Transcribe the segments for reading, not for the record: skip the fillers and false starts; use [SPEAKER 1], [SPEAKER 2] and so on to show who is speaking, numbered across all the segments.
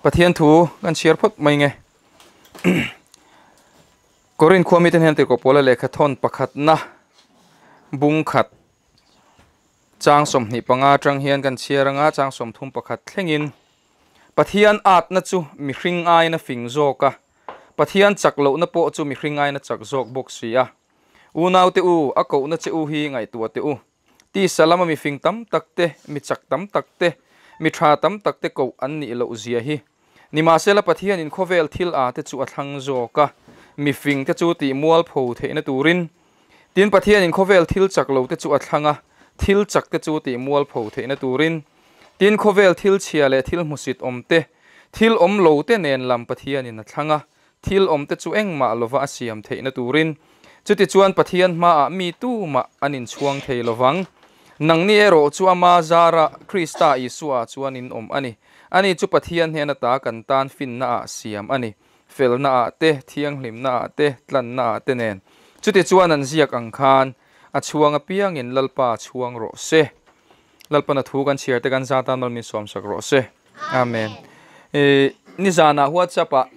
[SPEAKER 1] Pathian thu kan chhiar phawt mai nge. Korin khua miten hian tirhkoh Paula lehkha thawn pakhatna bung khat chang 25 atang hian kan chhiar anga chang 31 thlengin Pathian atna chu mihring aina fing zawk a, Pathian chak lohna pawh chu mihring aina chak zawk bawk si a. Unau te u, a kohna che u hi ngaihtuah teh u. Tisa lama mi fing tam tak te, mi chak tam tak te, mi tha tam tak te koh an nih loh zia hi. Nimahsela Pathianin khawvel thil a te chu a thlang zawk a, mi fing te chu tih mualpho theihna turin. Tin, Pathianin khawvel thil chak lo te chu a thlang a, thil chak te chu tih mualpho theihna turin. Tin, khawvel thil chhia leh thil hmusit awm te, thil awm lo te nen lam Pathianin a thlang a, thil awm te chu engmah lova a siam theihna turin. Chutichuan Pathian hmaah mi tumah an inchhuang thei lovang. Nangni erawh chu ama zara Krista Isua chuan in awm a ni. Ani chu Pathian hnen ata kan tan finnaah siam a ni, felnaah te, thianghlimnaah te, tlannaah te nen. Chutichuan an ziak ang khan, A chhuang apiangin Lalpa chhuang rawh se. Lalpan a thu kan chhiar te kan zatan mal min sawmsak rawh se. Amen. Nizanah WhatsApp ah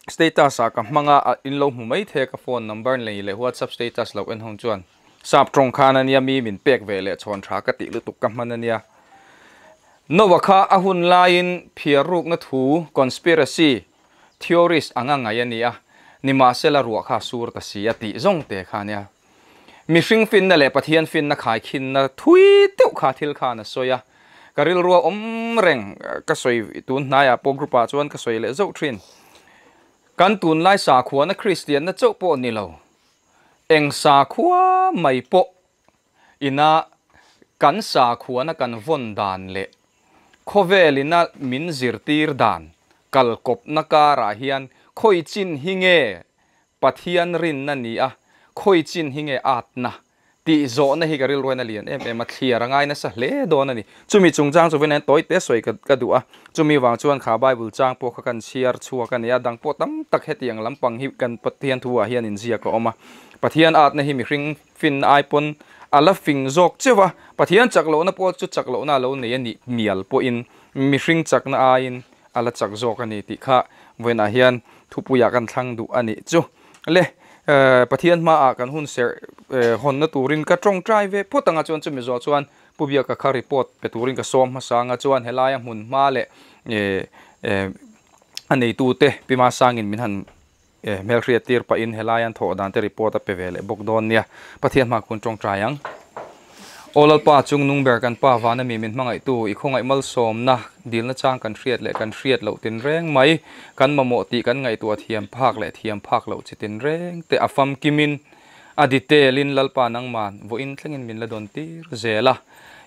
[SPEAKER 1] status ah ka hmang a, in lo hmu mai thei a ka phone number nei leh WhatsApp status lo en hawng chuan sap tawng khan ania mi min pek ve leh chhawn tha ka tih lutuk ka hman ania. Noah kha a hun laiin phiar rukna thu conspiracy theorist anga ngai ania, nimahsela ruah kha a sur ta si a tih zawng te kha ania. Mihring finna leh Pathian finna khaikhinna thui deuh kha thil khan a sawi a, ka rilrua awm reng ka sawi tun hnaiah pawh group ah chuan ka sawi leh zauh thin. Kan tunlai sakhuana Kristianna chauh pawh ni lo, eng sakhua mai pawh ina kan sakhuana kan vawn dan leh khawvel ina min zirtir dan kalkawpna karah hian khawi chin hi nge Pathian rinna ni a, khawi chin hi nge atna tih zawhna hi ka rilruaina lian em em a, thliar a ngai nasa hle dawn a ni. Chumi chungchang chu vawiin tawi te sawi ka duh a, chumi vang chuan kha Bible chang pawh kha kan chhiar chhuak a ni a, dang pawh tam tak hetiang lampang hi kan Pathian thu ah hian inziak a awm a. Pathian atna hi mihring finna ai pawn a la fing zawk cheuh a, Pathian chak lohna pawh chu chak lohna a lo nei a nih mial pawhin mihring chakna aiin a la chak zawk a ni tih kha vawiinah hian thupuiah kan thlang duh a nih chu. Le, Pathian hmaah kan hun serh hawnna turin ka tawngtai ve phawt anga chuan chumi zawh chuan Pu Biaka kha report pe turin ka sawm hmasa anga chuan helaia hmun hma leh a neitute Pi Masangin min han hmelhriat tir pahin helai an thawh dan te report a pe ve leh bawk dawn nia. Pathian hma kun tawngtai ang. Aw Lalpa chung nung ber kan Pa vana mi min hmangaihtu i khawngaih malsawmna dilna chang kan hriat leh kan hriat loh tin reng mai kan mamawh tih kan ngaihtuah thiam phak leh thiam phak loh chi tin reng te a famkimin a detail in Lalpa nangman vawiin thlengin min la dawn tir zel a.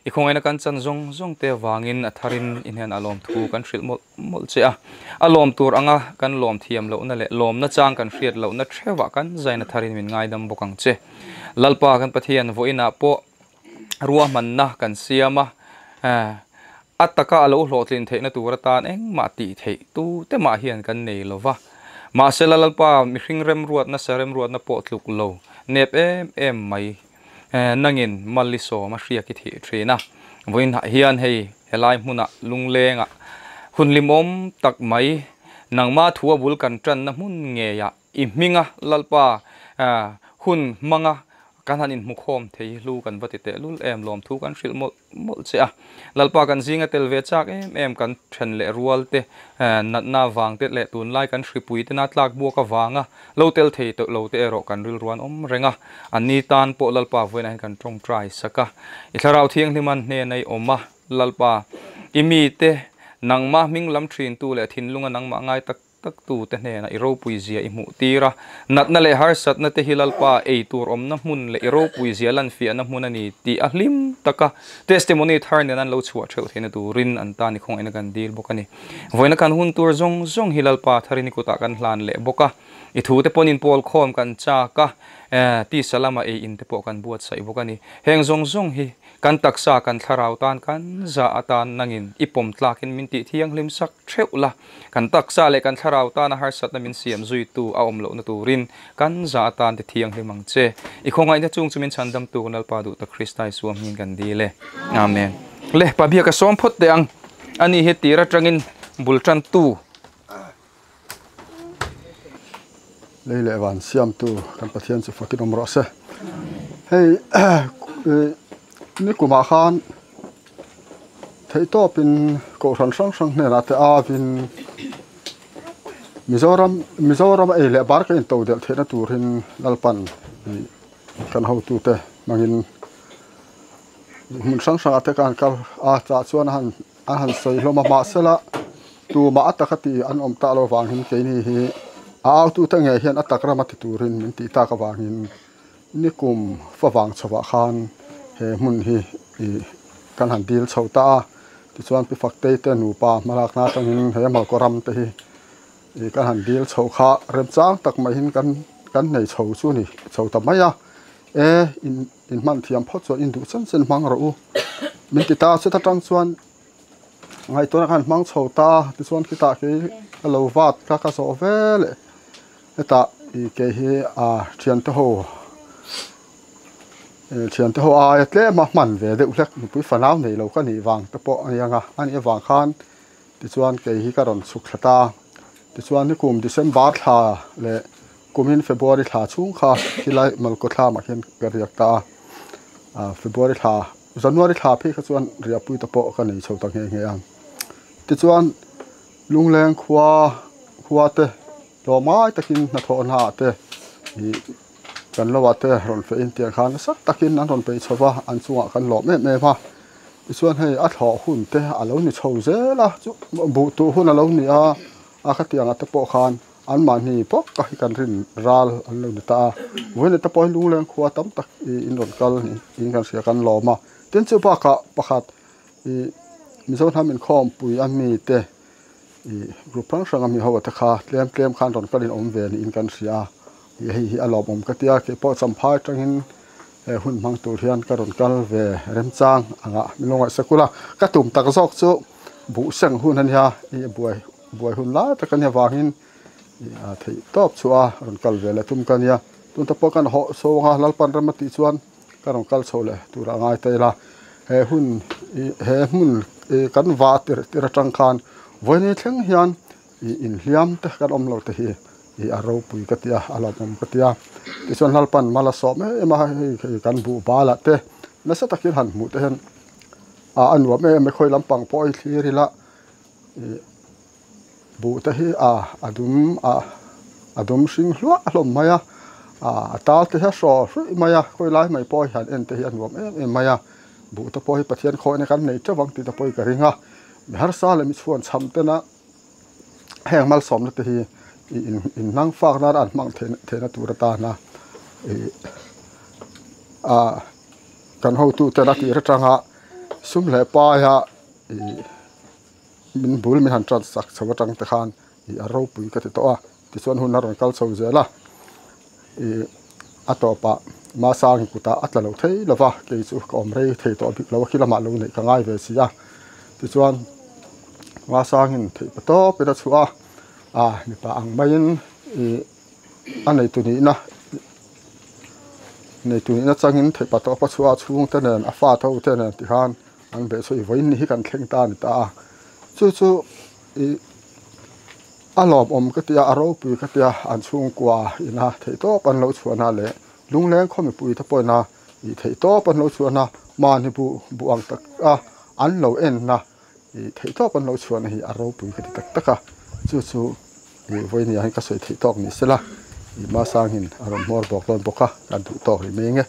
[SPEAKER 1] I khawngaihna kan chan zawng zawng te avangin a tharin i hnenah lawmthu kan hrilh mawlh mawlh che a. A lawm tur anga kan lawm thiam lohna leh lawmna chang kan hriat lohna theuhah kan zaina tharin min ngaidam bawk ang che. Lalpa kan Pathian vawiinah pawh ruahmanna kan siam a, a taka a lo hlawhtlin theihna tur atan engmah tih theih tu te mah hian kan nei lo va. Mahsela Lalpa mihring remruatna sa remruatna pawh tluk lo nep em em mai Nangin Mali sawm a hriak i thih thin a, vawiinah hian hei helai hmunah lunglengah hun limawm tak mai nangma thu a bul kan tanna hmun ngeiah i hminga Lalpa hun hmanga kan han inhmukhawm thei hi hlu kan va ti teh lul em lawmthu kan hrilh mawlh mawlh che a. Lalpa kan zinga tel ve chak em em kan then leh rual te, natna vang te leh tunlai kan hripui te na tlak buak avanga lo tel thei tawh lo te erawh kan rilru an awm reng a. An ni tan pawh Lalpa vawiinah hian kan tawngtai sak a. I Thlarau Thianghliman hnena i awm a, Lalpa, i mite nangmah hming lam thintu leh thinlunga nangmah ngai tak Taktute hnenah i ropui zia i hmuh tir a, natna leh harsatna te hi Lalpa ei tur awmna hmun leh i ropui zia lanfiahna hmun a ni tih a hlim taka testimony thar nen an lo chhuah theuh theihna turin an tan i khawngaihna kan dil bawk a ni. Vawiina kan hun tur zawng zawng hi Lalpa tharin i kutah kan hlan leh bawk a, i thute pawn inpawl khawm kan chak a, tisa lama ei in te pawh kan buatsaih bawk a ni. Heng zawng zawng hi kan taksa kan thlarau tan kan zah atan nangin i pawm tlakin min tih thianghlim sak theuh la, kan taksa leh kan thlarau tana harsatna min siam zuitu a awm lohna turin kan zah atan ti thianghlim ang che. I khawngaihna chung chu min chhandam tu kan Lalpa duh tak Krista Isua hmingin kan dil e. Amen. Le, Pabia ka sawm phawt teh ang. Ani hi tir atangin bul tantu.
[SPEAKER 2] Lei leh van siamtu kan Pathian chu fakin awm rawh se. Hei nikumah khan theihtawpin kohhran hrang hrang hnenah te avin Mizoram Mizoram a ei leh bar ka into delh theihna turin Lalpan kan hotute hmangin hmun hrang hrangah te khan kal a chah chuan a han an han sawi hlawm a mahsela tumah a taka tih an awm tak loh avangin keini hi a autute ngei hian a tak rama ti turin min tih tak avangin nikum favang chhovah khan he hmun hi ih kan han dil chho ta a tichuan pi Faktei te nupa hmalakna atangin he Malkaw ram te hi ih kan han dil chho kha remchang tak maiin kan kan nei chho chu a ni chho ta mai a e in. In hman thiam phawt chuan in duh chen chen hmang rawh u. Min ti ta chut atang chuan ngaihtuahna khan hmang chho ta tichuan khitah khi ka lo vat kha ka zawh ve leh hetah ih kei hi a thiante ho ih thiante ho aia tlem a hman ve deuh hlek nupui fanau nei lo ka nih vang te pawh a ni ang a a nih avang khan tichuan kei hi ka rawn chhuk thla ta tichuan nikum December thla leh Kumin February thla chhung kha khilai Malkaw thlamah khian ka riak ta a, ah February thla, January thla phei kha chuan riahpui te pawh ka nei chho ta nghe nghe a. Tichuan Lungleng khua khua te tlawmngai takin hnathawh hnaah te ih kan lo ah te rawn feh in tiang khan nasa takin an rawn peih chho va, an chungah kan lawm em em a. Tichuan hei a thlawh hun te a lo ni chho zel a, chu buh tuh hun a lo ni a, a khatiangah te pawh khan Anmahni bawk a hi kan rin ral an lo ni ta a, vawiin te pawh hi lungleng khua tam tak ih in rawn kal niin kan hria kan lawm a, tin chu bakah pakhat ih Mizo hnam inkhawmpui a mi te ih group hrang hrang a mi ho te kha tlem tlem khan rawn kalin awm ve niin kan hria a, ih hei hi a lawmawm ka tia kei pawh champhai atangin he hun hmang tur hian ka rawn kal ve remchang angah min lo ngaihsak ula, ka tum tak zawk chu buh seng hun a nia ih buai. Buai hun lai tak a nia vangin a theih tawp chu a rawn kal ve leh tum ka nia. Tun te pawh kan hawh chhawng a, Lalpan ram a tih chuan ka rawn kal chho leh tur a ngai ta ila. He hun ih he hmun ih kan vah tirh tirh atang khan vawiin thleng hian ih inhliam te kan awm lo te hi ih a ropui ka ti a, a lawmawm ka ti a. Tichuan Lalpan mal a sawm em em a, hei kan buh balah te nasa takin han hmuh te hian a nuam em em a, khawi lampang pawh i thlir ila. Ih buh te hi a a dum a a dum hring hluah hlawm mai a a tal te hi a hraw hruih mai a khawi lai mai pawh hi han en te hi a nuam em em mai a buh te pawh hi Pathian khawina kan nei teuh ang tih te pawh hi ka ring a mi harsa leh mi chhuan cham tena heng malsawmna te hi ih in inhnang fak nan an hmang theih theihna tur atana ih a kan hotute a tir atanga sum leh paia ih min bul min han tan sak chho atang te khan ih a ropui ka ti tawh a tichuan hun a rawn kal chho zel a ih a tawpah Masang kutah a tla lo thei lo va kei chu ka awm rei thei tawh bik lo a khi lamah lo neih ka ngai ve si a tichuan Masangin theih pa tawpin a chhuah a ah mipa ang maiin ih a neitu nihna neitu nihna changin theih pa tawp a chhuah a chhungte nen a fa tho te nen tikhan. An beh chu i vawiin ni hi kan thleng ta a ni ta a, chu chu ih a lawmawm ka tia a ropui ka tia an chhungkua ina theihtawp an lo chhuahna leh lungleng khaw mipui te pawhin a ih theihtawp an lo chhuahna mahni buh buh ang tak a an lo enna ih theihtawp an lo chhuahna hi a ropui ka ti tak tak a, chu chu ih vawiin ah hian ka sawi theih tawk ni sela ih Masangin a rawn hmawr bawk dawn bawk a kan duh tawk rih mai ang e.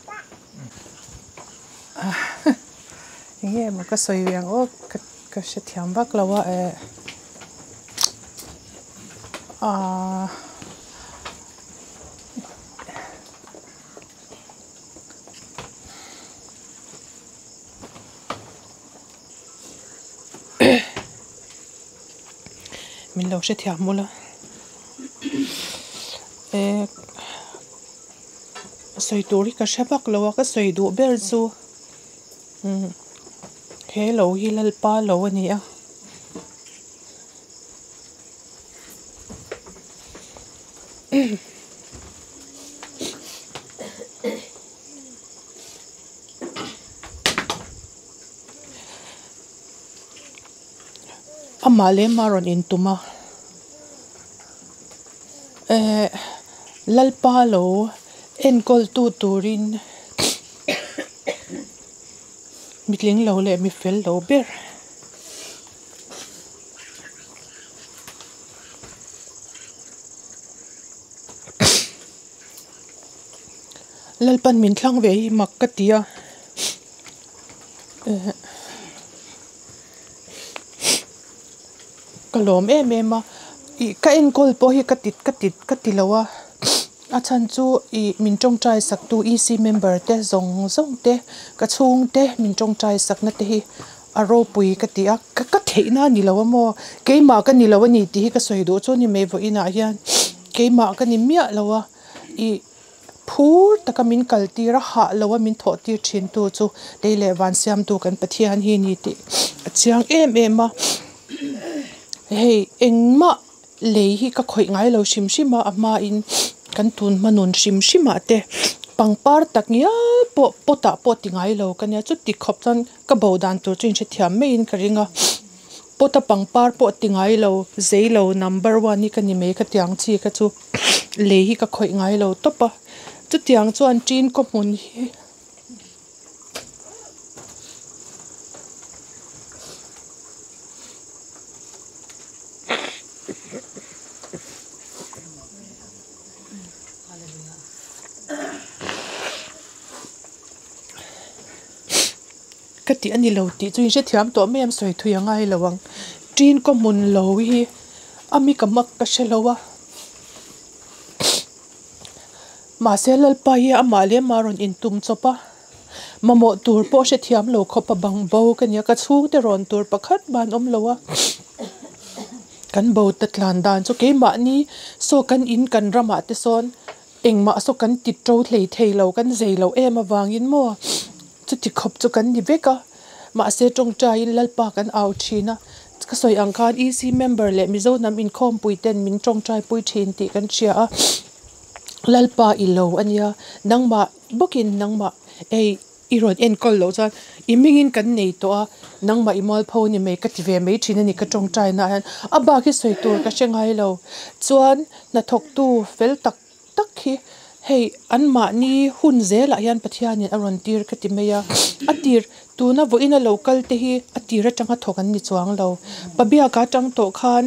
[SPEAKER 3] Enge emaw ka sawi ve ang aw ka ka hrethiam vak lo a eh ahh min lo hrethiam mawlh a eh. Sawi tur hi ka hre vak lo a, ka sawi duh ber chu umm he lo hi Lalpa lo a ni a. Amah leh amah rawn intum a eh. Lalpa lo enkawltu turin mitling lo leh mifel lo ber. Lalpan min thlang ve hi mak ka ti a. Ka lawm em em a, ih ka enkawl pawh hi ka ti ka ti ka ti lo a, a chhan chu ih min tawngtai sak tu EC member te zawng zawng te ka chhungte min tawngtai sakna te hi a ropui ka ti a, ka ka theihna a ni lo a maw, keimah ka ni lo a ni tih hi ka sawi duh chu a ni mai vawiinah hian keimah ka ni miah lo a, ih. Phur taka min kaltir a, hah loa min thawhtir thintu chu lei leh van siamtu kan Pathian hi ni tih a chiang em em a. Hei engmah lei hi ka khawih ngai lo hrim hrim a, a hmain kan tun hma nun hrim hrimah te pangpar tak ngial pawh pot ah pawh ti ngai lo ka nia, chuti khawp chuan ka bo dan tur chu inhrethiam maiin ka ring a. Pot a pangpar pawh ti ngai lo, zei lo number one hi ka ni mai ka tiang chi kha chu. Lei hi ka khawih ngai lo tawp a, chutiang chuan tin kaw hmun hi ka tih a ni lo tih chu in hrethiam tawh mai em sawi thui a ngai lo ang, tin kaw hmun lo hi a mi ka mak ka hre lo a. Mahse Lalpa hi amah leh amah rawn intum chawp a, mamawh tur pawh hrethiam lo khawp a bang bo ka nia, ka chhungte rawn tur pakhat mah an awm lo a, kan bo ta tlan dan chu keimahni saw kan in kan ramah te sawn engmah saw kan ti to hlei thei lo, kan zei lo em avangin maw chuti khawp chu kan ni vek a. Mahse tawngtaiin Lalpa kan au thin a, ka sawi ang khan EC member leh Mizo hnam inkhawmpui ten min tawngtaipui thin tih kan hria a, Lalpa i lo a nia, nangmah bawkin nangmah ei i rawn enkawl loh chuan i hmingin kan nei tawh a, nangmah i mualpho ni mai ka ti ve mai thin a ni ka tawngtaina ah hian a bak hi sawi tur ka hre ngai lo, chuan hnathawktu fel tak tak hi hei anmahni hun zelah hian Pathianin a rawn tir ka ti mai a, a tir tuna vawiina lo kal te hi a tir atanga thawk an ni chuang lo. Pabiaka atang tawh khan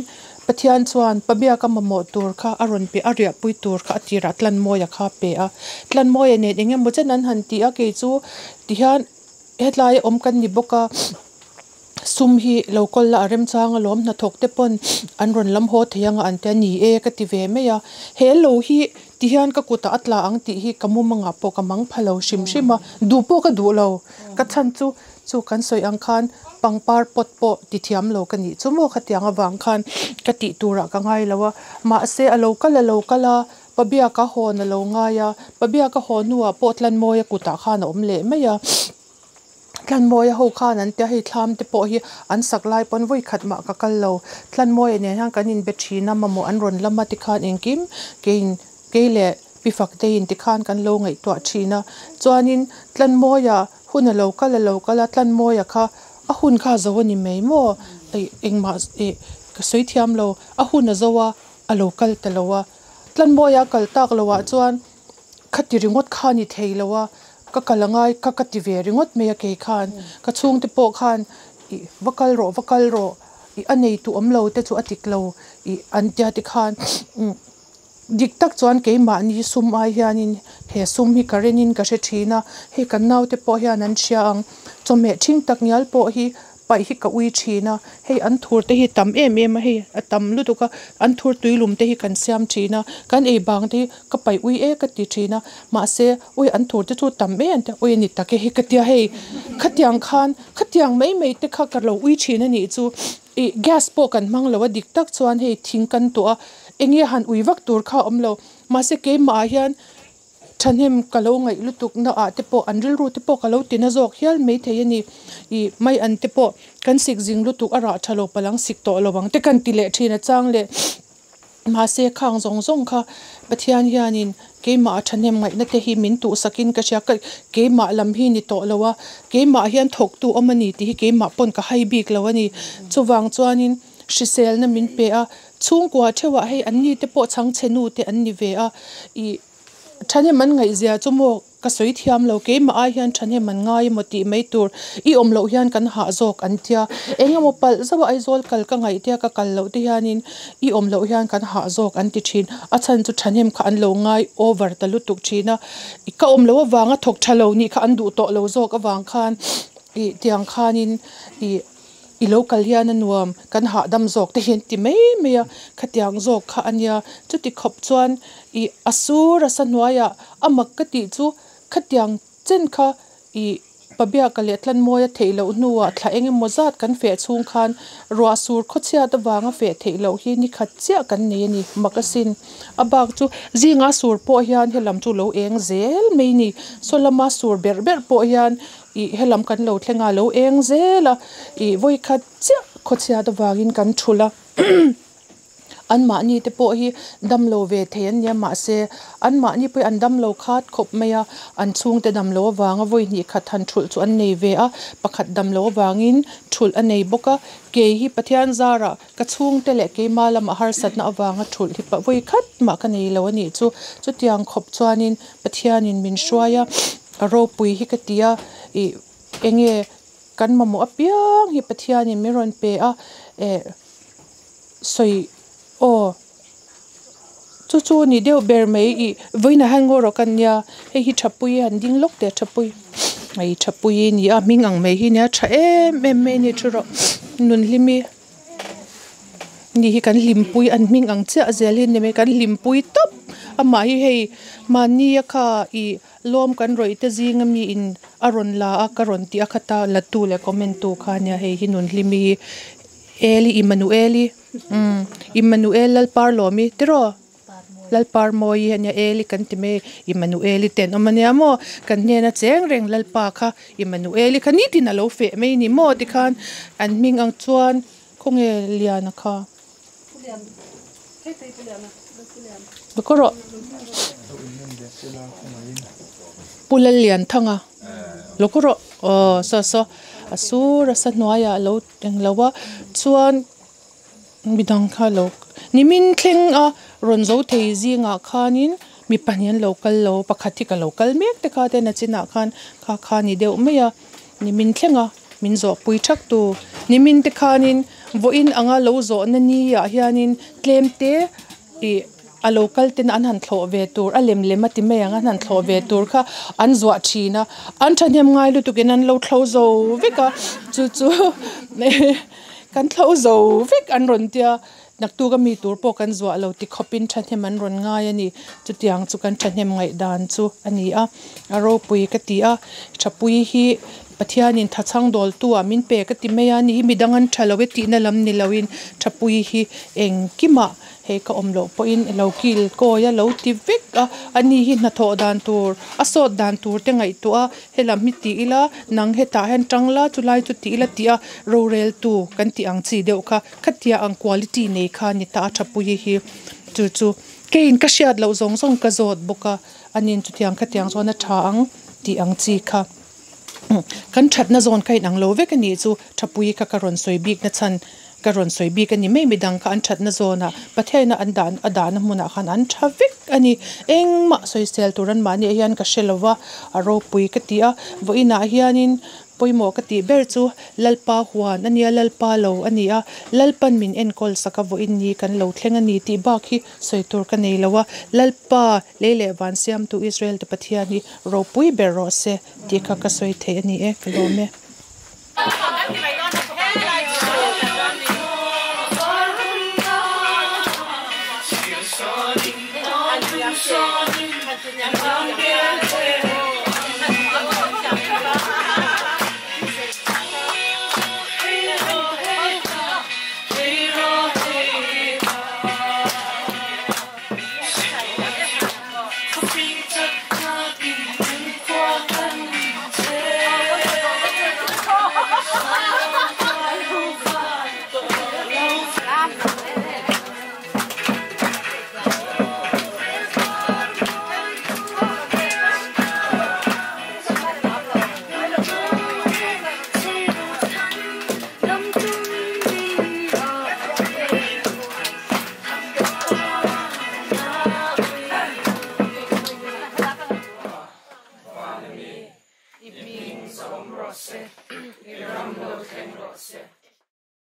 [SPEAKER 3] Pathian chuan Pabiaka mamawh tur kha a rawn pe a, riahpui tur kha a tirah Tlanmawia kha a pe a, Tlanmawia nen eng emaw chen an han ti a, kei chu tihian hetlai awm kan ni bawk a. Sum hi lo kawl la a remchang alawm hnathawk te pawn an rawn lam haw thei anga an ti a, ni e ka ti ve mai a, he lo hi ti hian ka kutah a tla ang tih hi ka mumangah pawh ka mang pha lo hrim hrim a, duh pawh ka duh lo, ka chhan chu chu kan sawi ang khan pangpar pot pawh ti thiam lo ka nih chu maw khatiang avang khan ka tih turah ka ngai lo a, mahse a lo kal a lo kal a, Pabiaka hawn a lo ngai a, Pabiaka haw hnuah pawh Tlanmawia kutah khan a awm leh mai a. Tlanmawia ho khan an tia hei thlam te pawh hi an sak lai pawn vawi khat mah ka kal lo. Tlanmawia nen hian kan inbe thin a, mamawh an rawn lam a tikhan engkim keiin kei leh pi Fakteiin tikhan kan lo ngaihtuah thin a. Chuanin Tlanmawia hun a lo kal a lo kal a, Tlanmawia kha a hun kha a zo a ni mai maw? Ih engmah ih ka sawi thiam lo, a hun a zo a, a lo kal ta lo a. Tlanmawia a kal tak loh ah chuan. Khati ringawt kha ni thei lo a, ka kal a ngai ka ka ti ve ringawt mai a kei khan. Ka chhungte pawh khan ih va kal rawh va kal rawh ih a nei tu awm lo te chu a dik lo ih an tia ti khan umm dik tak chuan keimahni sum ai hianin he sum hi ka renin ka hre thin a, hei kan naute pawh hian an hria ang chawhmeh thing tak ngial pawh hi paih hi ka ui thin a, hei an thur te hi tam em em a hei a tam lutuk a, an thur tuilum te hi kan siam thin a, kan ei bang te hi ka paih ui e ka ti thin a, mahse ui an thur te chu tam em te ui a ni tak e hi ka tia hei khatiang khan khatiang mai mai te kha ka lo ui thin a nih chu ih gas pawh kan hmang lo a dik tak chuan hei thing kan tuah a eng nge han ui vak tur kha a awm lo mahse keimah ah hian Thahnem ka lo ngaih lutuk na ah te pawh an rilru te pawh ka lo ti na zawk hial maithei a ni. Ih mai an te pawh kan sik zing lutuk a rah tha lo palang sik tawh lo ang te kan ti leh thin a chang leh mahse khang zawng zawng kha Pathian hianin keimah a thahnem ngaihna te hi min tuhsakin ka hria ka keimah lam hi ni tawh lo a keimah hian thawktu awm a ni tih hi keimah pawn ka hai bik lo a ni. Chuvang chuanin hriselna min pe a. Chhungkua theuhah hei an ni te pawh chhangchhe nu te an ni ve a, ih thahnem an ngaihzia chu maw ka sawi thiam lo, keimah ai hian thahnem an ngai emaw tih mai tur i awm loh hian kan hah zawk an tia, eng emaw palh zauh a Aizawl kal ka ngaih tia ka kal loh te hianin i awm loh hian kan hah zawk an ti thin, a chhan chu thahnem kha an lo ngai over ta lutuk thin a, ka awm loh avanga thawk tha lo nih kha an duh tawh lo zawk avang khan ih tiang khanin ih. I lo kal hian a nuam, kan hahdam zawk te hi an ti mai mai a, khatiang zawk kha a nia. Chuti khawp chuan i a sur a sa hnuaiah a mak ka tih chu khatiang chen kha i Pabiaka leh Tlanmawia theih loh hnuah thla eng emaw zat kan feh chhung khan ruah sur khawchhiat avanga feh theih loh hi ni khat chiah kan nei a ni, mak asin. A bak chu zinga sur pawh hian helam chu lo eng zel mai ni, saw lama sur berh berh pawh hian Ih helam kan lo thleng a, lo eng zel a, ih vawikhat chiah khawchhiat avangin kan thulh a, anmahni te pawh hi damlo ve thei an nia mahse anmahni pawh hi an damlo khat khawp mai a, an chhungte damlo avanga vawi hnih khat han thulh chu an nei ve a, pakhat damlo avangin thulh a nei bawk a, kei hi Pathian zarah ka chhungte leh keima lamah harsatna avanga thulh hi vawi khat mah ka nei lo a nih chu, chutiang khawp chuanin Pathianin min hruai a. A ropui hi ka ti a, ih enge kan mamawh apiang hi Pathianin min rawn pe a, eh sawi aw chu chu ni deuh ber mai ih vawiinah hian ngaw rawh ka nia hei hi thapui han ding lawk teh thapui hei thapui ni a hming ang mai hi nia tha em em mai a ni thu rawh nunhlimi ni hi kan hlimpui an hming ang chiah zel hi ni mai kan hlimpui tawp amah hi hei mahni a kha ih. Lawm kan rawih te zinga mi in a rawn la a, ka rawn tih a khata la tu leh comment tu kha ania hei hi Nunhlimi hi Eli Immanueli umm Immanuel Lalparlawmi tiraw Lalparmawi ania Eli kan ti mai Immanueli te an awm ania maw kan hnena cheng reng Lalpa kha Immanueli kha nitin a lo feh mai ni maw tikhan an hming ang chuan khawnge Liana kha. Ka rawh Pu Lallianthanga lo ka rawh aw saw saw a sur a sa hnuaiah a lo eng lo a chuan midang kha lo nimin thleng a rawn zo thei zingah khanin mi pahnih an lo kal lo pakhat hi ka lo kal mek te kha te nachinah khan kha kha a ni deuh mai a. Nimin thleng a, min zawhpui thak tu. Nimin te khanin vawiin anga lo zawhna ni ah hianin tlem te ih a lo kal ten an han thlawh ve tur a lem lem a ti mai ang an han thlawh ve tur kha an zuah thin a, an thahnem ngai lutuk in an lo thlo zo vek a, chu chu kan thlo zo vek an rawn tia. Naktuk a mi tur pawh kan zuah lo ti khawpin thahnem an rawn ngai a ni. Chutiang chu kan thahnem ngaihdan chu a ni a, a ropui ka ti a. Thapui hi Pathianin thachhang dawltu ah min pe ka ti mai a, ni hi midang an tha lo e tihna lam ni loin Thapui hi engkimah hei ka awm loh pawhin lo kil kawi a, lo ti vek a, ani hi hnathawh dan tur, a sawt dan tur te ngaihtuah a, Helam hi ti ila, nang hetah hian tang la, chulai chu ti ila tih a roreltu kan tih ang chi deuh kha, khatia ang quality nei kha ni ta a thapui hi chu chu keiin ka hriat loh zawng zawng ka zawt bawk a, anin chutiang khatiang chuan a tha ang tih ang chi kha kan thatna zawn kha inang lo vek a nih chu thapui kha ka rawn sawi bik na chhan. Ka rawn sawi bik a ni mai, midang kha an thatna zawnah Pathiaina an dah a dahna hmunah khan an tha vek a ni. Engmah sawisel tur an mahni ah hian ka hre lo va, a ropui ka ti a. Vawiinah hianin pawimawh ka tih ber chu Lalpa huan a nia, Lalpa lo a ni a, Lalpan min enkawl sak a vawiin ni kan lo thleng a ni tih bak hi sawi tur ka nei lo a. Lalpa lei leh van siamtu Israel te Pathian hi ropui ber rawh se tih kha ka sawi theih a ni e, ka lawm e.